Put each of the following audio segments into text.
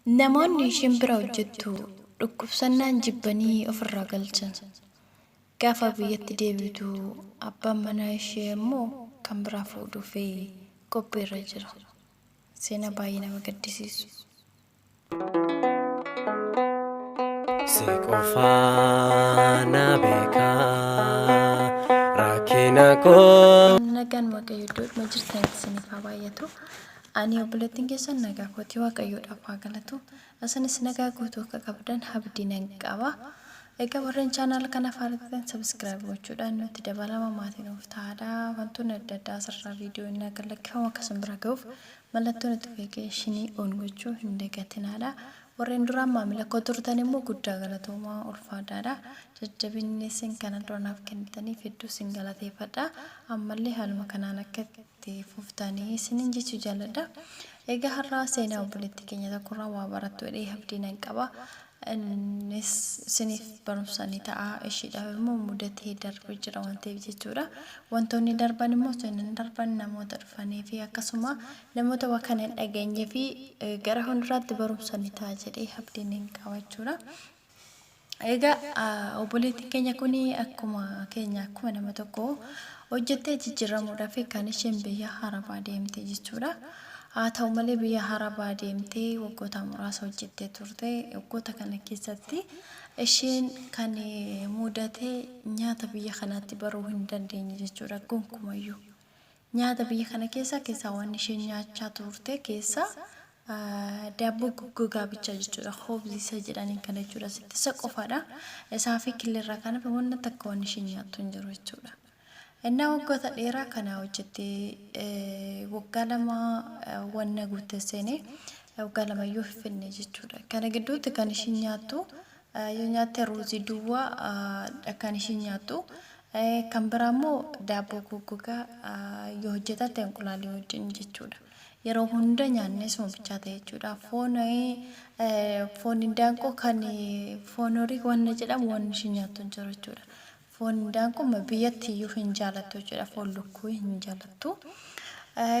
Namoonni isheen bira hojjettu dhukkubsannaan jibbanii ofirraa galchan. Gaafa biyyatti deebitu abbaan manaa ishee ammoo kan biraa fuudhuuf qophiirra jira. Seenaa baay'ee nama gaddisiisu. Si qofaa na beekaa rakkina koo. Nagaan Waaqayyo iddoodhuma jirtanitti isiniif haa baay'atu. Ani obboleettiin keessan nagaa kooti Waaqayyoodhaaf haa galatu. Isinis nagaa guutuu akka qabdan abdii nan qaba. Egaa warreen chaanaala kanaaf haaraa taatan subscribe gochuudhaan nutti dabalama maatii nuuf ta'aadha. Wantoonni adda addaa asirraa viidiyoo inni akka lakkifamu akka isin bira ga'uuf mallattoo notification on gochuu hin dagatinaadha. Warreen duraan maamila koo turtan immoo guddaa galatoomaa ulfaadhaadha. Jajjabinni isin kana dura naaf kennitaniif hedduu isin galateeffadha. Ammallee haaluma kanaan akka itti fuftanii isinin jechuu jaalladha. Egaa har'a seenaa obboleettii keenya tokkorraa waa barattu jedhee abdii nan qaba. Innis isiniif barumsa ni ta'a. Ishiidhaaf immoo mudatee darbee jira waan ta'eef jechuudha. Wantoonni darban immoo seenaan darban namoota dhufanii fi akkasuma namoota waa kana hin dhageenyee fi gara fuulduraatti barumsa ni ta'a jedhee abdiin hin qaba jechuudha. Egaa obboleettiin keenya kun akkuma keenya akkuma nama tokko hojjettee jijjiiramuudhaaf kan isheen biyya Arabaa deemte jechuudha. Haa ta'u malee biyya Arabaa deemtee waggoota muraasa hojjettee turte. Waggoota kana keessatti isheen kan mudate nyaata biyya kanaatti baruu hin dandeenye jechuudha gonkumayyuu. Nyaata biyya kana keessaa keessaa waan isheen nyaachaa turte keessaa daabboo goggogaa bichaa jechuudha. Hoobzii isa jedhaniin kana jechuudha. Asitti isa qofaadha. Isaa fi killirraa kan hafe wanna takka waan isheen nyaattu hin jiru jechuudha. Innaa waggoota dheeraa kana hojjettee waggaa 2 wanna guutte seenee waggaa 2 iyyuu hin finne jechuudha. Kana gidduutti kan ishiin nyaattu yoo nyaatte ruuzii duwwaa kan ishiin nyaattu. Kan biraa immoo daabboo goggogaa yoo hojjetatte inqulaalii wajjin jechuudha. Yeroo hunda nyaanni isuma bichaa ta'e jechuudha. Foon foon hindaanqoo kan foon horii wanna jedhamu wanni ishiin nyaattu hin jiru jechuudha. Foon hindaanqoo biyyatti iyyuu hin jaalattu jechuudha. Foon lukkuu hin jaalattu.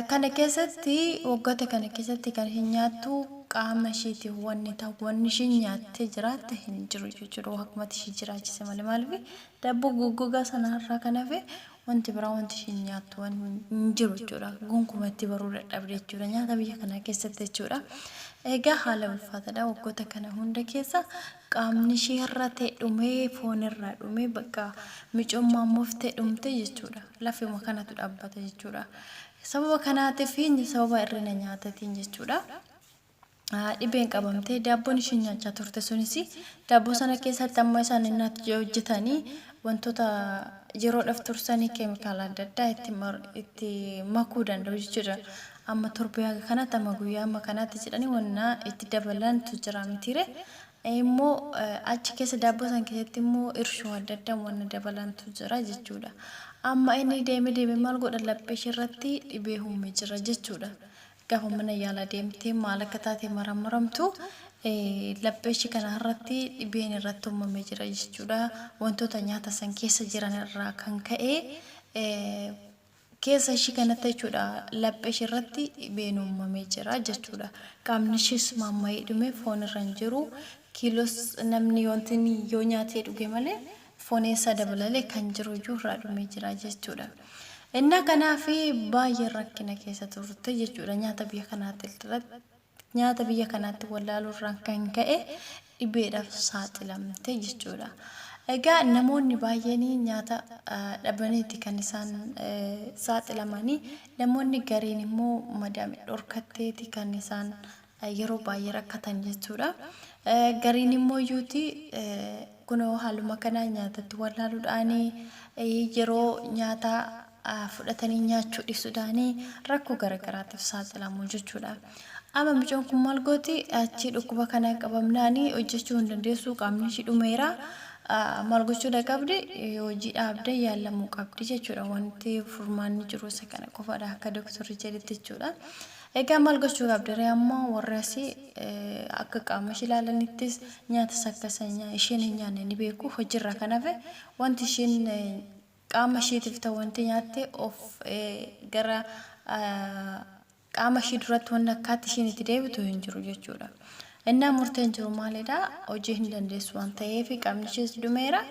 Kana keessatti waggoota kana keessatti kan ishiin nyaattu qaama ishiitiif wanni ta'u wanni ishiin nyaattee jiraatte hin jiru jechuudha. Waaqumatu ishii jiraachise malee maaliif daabboo goggogaa sana irraa kan hafe wanti biraa wanti ishiin nyaattu waan hin jiru jechuudha. Gonkuma itti baruu dadhabde jechuudha. Nyaata biyya kanaa keessatti jechuudha. Egaa haala ulfaataadha. Waggoota kana hunda keessa qaamni ishii irra ta'e dhumee foon irraa dhumee bakka micummaan moftee dhumte jechuudha. Lafuma kanatu dhaabbata jechuudha. Sababa kanaatiif sababa hir'ina nyaatatiin jechuudha. Dhibeen qabamte daabboon ishiin nyaachaa turte sunis daabboo sana keessatti amma isaan innatti hojjetanii wantoota yeroodhaaf tursanii keemikaala adda addaa itti makuu danda'u jechuudha. Amma torbee haga kanatti amma guyyaa amma kanaatti jedhanii wanna itti dabalantu jira mitiire. Immoo achi keessa daabboo sana keessatti immoo irshoo adda addaa wanna dabalantu jira jechuudha. Amma inni deeme deeme maal godha laphee ishee irratti dhibee uume jira jechuudha. Gaafa mana yaalaa deemtee maal akka taate maramaramtu laphee ishee kana irratti dhibeen irratti uumamee jira jechuudha. Wantoota nyaata san keessa jiran irraa kan ka'e keessa ishee kanatti jechuudha laphee ishee irratti dhibeen uumamee jira jechuudha. Qaamni ishees maamma'ee dhume foon irra hin jiru. Kiiloos namni wanti yoo nyaatee dhuge malee foon eessaa dabalalee kan jiru iyyuu irraa dhumee jira jechuudha. Innaa kanaaf baay'ee rakkina keessa turte jechuudha. Nyaata biyya kanaatti irratti nyaata biyya kanaatti wallaaluu irraan kan ka'e dhibeedhaaf saaxilamte jechuudha. Egaa namoonni baay'een nyaata dhabaniiti kan isaan saaxilamanii namoonni gariin immoo madaamii dhorkatteeti kan isaan yeroo baay'ee rakkatan jechuudha. Gariin immoo iyyuuti kunoo haaluma kanaan nyaatatti wallaaluudhaan yeroo nyaata fudhatanii nyaachuu dhiisuudhaan rakkoo garaagaraatiif saaxilamu jechuudha. Amma mucaan kun maal gooti achi dhukkuba kanaan qabamnaan hojjechuu hin dandeessu qaamni ishii dhumeera. Maal gochuudha qabdi hojii dhaabdee yaalamuu qabdi jechuudha. Wanti furmaanni jiru isa kana qofaadha akka doktorri jedhetti jechuudha. Egaa maal gochuu qabdi ree amma warri asii akka qaama ishee ilaalanittis nyaatas akka isheen hin nyaanne ni beeku hojiirraa kan hafe wanti isheen qaama isheetiif ta'u wanti nyaatte of gara qaama ishee duratti wanni akkaatti isheen itti deebitu hin jiru jechuudha. Innaa murteen jiru maalidha? Hojii hin dandeessu waan ta'eef qaamni ishees dhumeera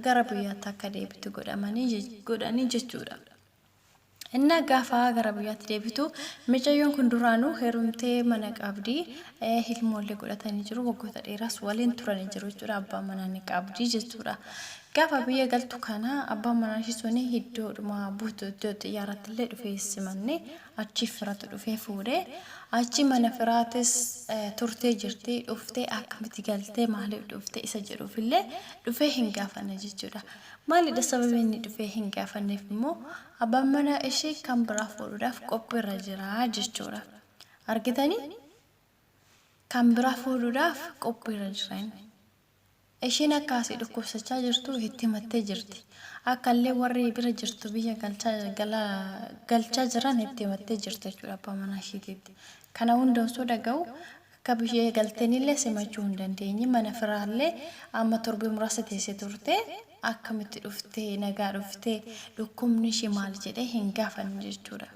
gara biyyaatti akka deebitu godhamanii godhanii jechuudha. Innaa gaafa gara biyyaatti deebitu micayyoon kun duraanuu heerumtee mana qabdi, ilmoollee godhatanii jiru, waggoota dheeraas waliin turanii jiru jechuudha. Abbaa manaa ni qabdi jechuudha. Gaafa biyya galtu kana abbaan manaa ishii suni iddoodhuma buutu iddoo xiyyaaraatti illee dhufee simanne achi firatu dhufee fuudhee achi mana firaatis turtee jirti dhuftee akkamitti galtee maaliif dhufte isa jedhuuf illee dhufee hin gaafanne jechuudha. Maalidha sababii inni dhufee hin gaafanneef immoo abbaan manaa ishee kan biraa fuudhuudhaaf qophiirra jira jechuudha. Argitanii? Kan biraa fuudhuudhaaf qophiirra jira inni. Isheen akka asii dhukkubsachaa jirtu itti himattee jirti. Akka illee warri bira jirtu biyya galchaa, gala, galchaa jiran itti himattee jirti jechuudha abbaa manaa ishiitiitti. Kana hunda osoo dhaga'u akka biyya galteenillee simachuu hin dandeenye. Mana firaallee amma torbee muraasa teessee turte. Akkamitti dhuftee nagaa dhuftee dhukkubni ishee maal jedhee hin gaafanne jechuudha.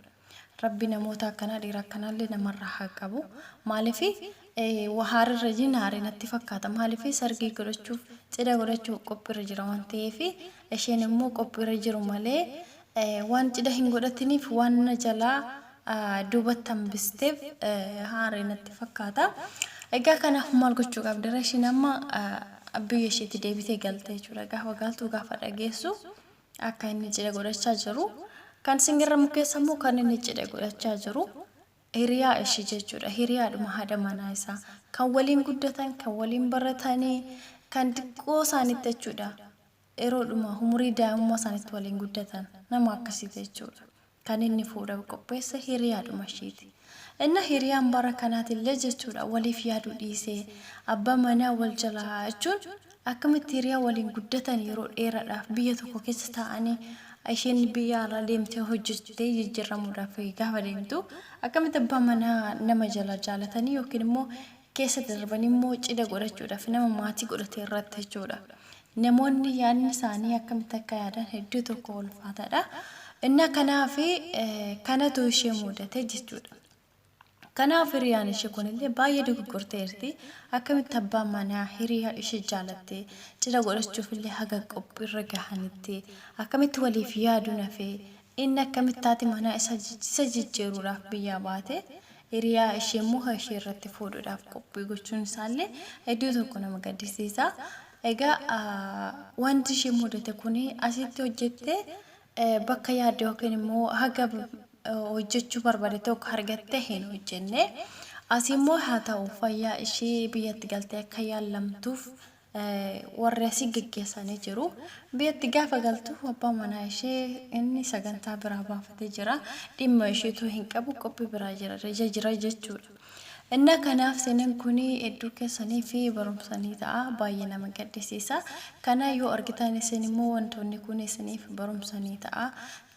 Rabbi namoota akkanaa dhiira akkanaallee namarraa haa qabu. Maaliif haarirra jin haare natti fakkaata. Maaliif sargii godhachuuf cidha godhachuuf qophiirra jira waan ta'eef isheen immoo qophiirra jiru malee waan cidha hin godhatiniif waan na jalaa duubatti hambisteef haare natti fakkaata. Egaa kanaaf maal gochuu qabdira isheen amma biyya isheetti deebitee galte jechuudha. Gaafa galtu gaafa dhageessu akka inni cidha godhachaa jiru. Kan singirramu keessa immoo kan inni cidha godhachaa jiru hiriyaa ishii jechuudha. Hiriyaadhuma haadha manaa isaa kan waliin guddatan, kan waliin baratanii, kan xiqqoo isaanitti jechuudha. Yeroodhuma umurii daa'imummaa isaanitti waliin guddatan nama akkasiiti jechuudha. Kan inni fuudhaaf qopheesse hiriyaadhuma ishiiti. Inna hiriyaan bara kanaatillee jechuudha waliif yaaduu dhiisee abbaa manaa wal jalaa jechuun akkamitti hiriyaa waliin guddatan yeroo dheeraadhaaf biyya tokko keessa taa'anii isheen biyya alaa deemtee hojjettee jijjiirramuudhaaf gaafa deemtu akkamitti abbaa manaa nama jala jaalatanii yookiin immoo keessa darbanii immoo cidha godhachuudhaaf nama maatii godhate irratti jechuudha. Namoonni yaadni isaanii akkamitti akka yaadan hedduu tokko ulfaataadha. Inna kanaaf kanatu ishee mudate jechuudha. Kanaaf hiriyaan ishee kunillee baay'ee dogoggorteerti. Akkamitti abbaan manaa hiriyaa ishee jaalatte cidha godhachuufillee haga qophiirra gahanitti akkamitti waliif yaaduu nafee inni akkamitti haati manaa isa jijjiiruudhaaf biyyaa baate hiriyaa ishee immoo ishee irratti fuudhuudhaaf qophii gochuun isaallee hedduu tokko nama gaddisiisa. Egaa wanti ishee mudate kun asitti hojjettee bakka yaadde yookiin immoo haga hojjechuu barbaade tokko argattee hin hojjenne. Asii immoo haa ta'u fayyaa ishee biyyatti galtee akka yaalamtuuf warri asii geggeessanii jiru. Biyyatti gaafa galtu abbaa manaa ishee inni sagantaa biraa baafatee jira. Dhimma isheetu hin qabu qophii biraa jira jira jechuudha. Inna kanaaf seenaan kun hedduu keessanii fi barumsa ni ta'a. Baay'ee nama gaddisiisa. Kana yoo argitan isin immoo wantoonni kun isiniif barumsa ni ta'a.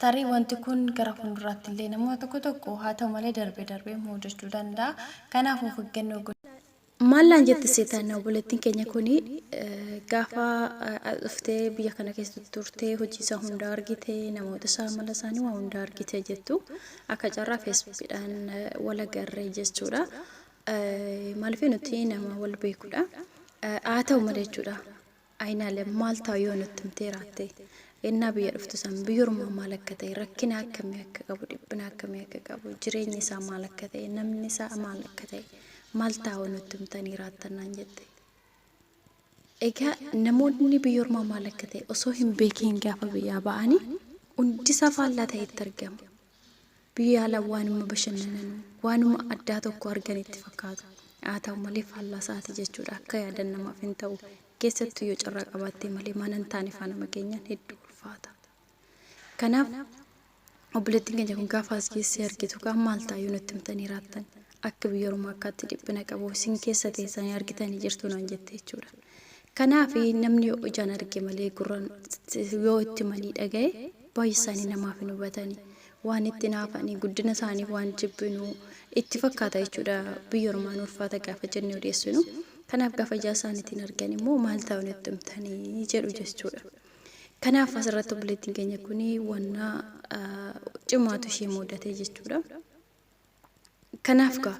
Tarii wanti kun gara fuulduraatti illee namoota tokko tokko haa ta'u malee darbee darbee mudachuu danda'a. Kanaaf of eeggannoo gochuu. Maal naan jette seetaan obboleettiin keenya kun gaafa dhuftee biyya kana keessa turtee hojii isaa hunda argite namoota isaa mala isaanii waa hunda argite jettu akka carraa feesbuukidhaan wal agarree jechuudha. Maaliif nuti nama wal beekudha. Haa ta'u malee jechuudha. Ayinaalem maal ta'a yoo nutti himtee raatte ennaa biyya dhuftu san biyya ormaa maal akka ta'e rakkina akkamii akka qabu dhiphina akkamii akka qabu jireenyi isaa maal akka ta'e namni isaa maal akka ta'e maal ta'a yoo nutti himtanii raattan naan jette. Egaa namoonni biyya ormaa maal akka ta'e osoo hin beekiin gaafa biyyaa ba'anii hundisaa faallaa ta'etti argama. Biyya alaa waanuma bashannananu, waanuma addaa tokko argan itti fakkaatu. Haa ta'u malee faallaa isaati jechuudha. Akka yaadan namaaf hin ta'u. Keessattuu yoo carraa qabaattee malee mana hin taane faa nama geenyaan hedduu ulfaata. Kanaaf obboleettiin keenya kun gaafa as geessee argitu kaa maal ta'a yoo nutti himtanii raattan akka biyya ormaa akkaatti dhiphina qabu isin keessa teessanii argitanii jirtu naan jette jechuudha. Kanaaf namni yoo ijaan arge malee gurraan yoo itti himanii dhaga'e baay'ee isaanii namaaf hin hubatani. Waan itti hinaafanii guddina isaanii waan jibbinu itti fakkaata jechuudha. Biyya ormaan ulfaata gaafa jennee odeessinu. Kanaaf gaafa ijaa isaaniitiin argan immoo maal ta'u nutti himtanii jedhu jechuudha. Kanaaf asirratti obboleettiin keenya kun wanna cimaatu ishee mudate jechuudha. Kanaaf gaa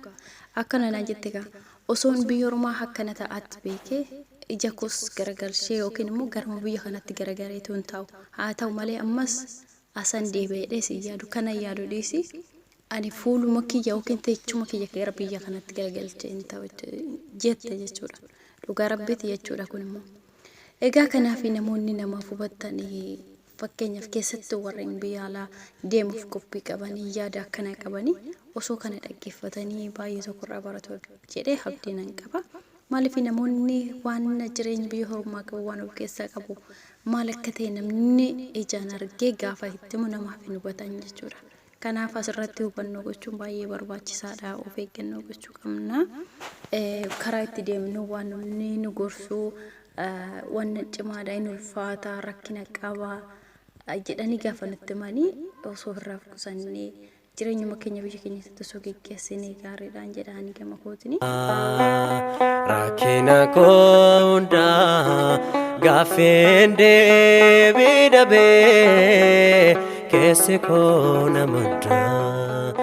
akkana naan jette gaa Osoon biyya ormaa akkana ta'aatti beekee ija koos garagalchee yookiin immoo garuma biyya kanatti garagareetu hin taa'u. Haa ta'u malee ammas asan deebi'a jedhees hin yaadu. Kanan yaadu dhiisi ani fuuluma kiyya yookiin teechuma kiyya gara biyya kanatti garagalchee hin ta'u jette jechuudha. Dhugaa Rabbiiti jechuudha kun immoo. Egaa kanaaf namoonni namaaf hubattan, fakkeenyaaf keessattuu warreen biyya alaa deemuuf qophii qabanii yaada akkanaa qabanii, osoo kana dhaggeeffatanii baay'ee tokko irraa baratu jedhee abdii nan qaba. Maaliif, namoonni waan jireenya biyya ormaa qabu, waan of keessaa qabu maal akka ta'e namni ijaan argee gaafa itti himu namaaf hin hubatan jechuudha. Kanaaf asirratti hubannoo gochuun baay'ee barbaachisaadha. Of eeggannoo gochuu qabna. Karaa itti deemnu waan namni nu gorsu, waan cimaadha, hin ulfaata, rakkina qaba jedhanii gaafa nutti himanii osoo ofirraa qusannee jireenyuma keenya biyya keenya keessatti osoo geggeessinee gaariidhaan jedhanii gama kootini. Rakkina koo hundaa gaaffin deebii dhabee keessi koo nama hundaa.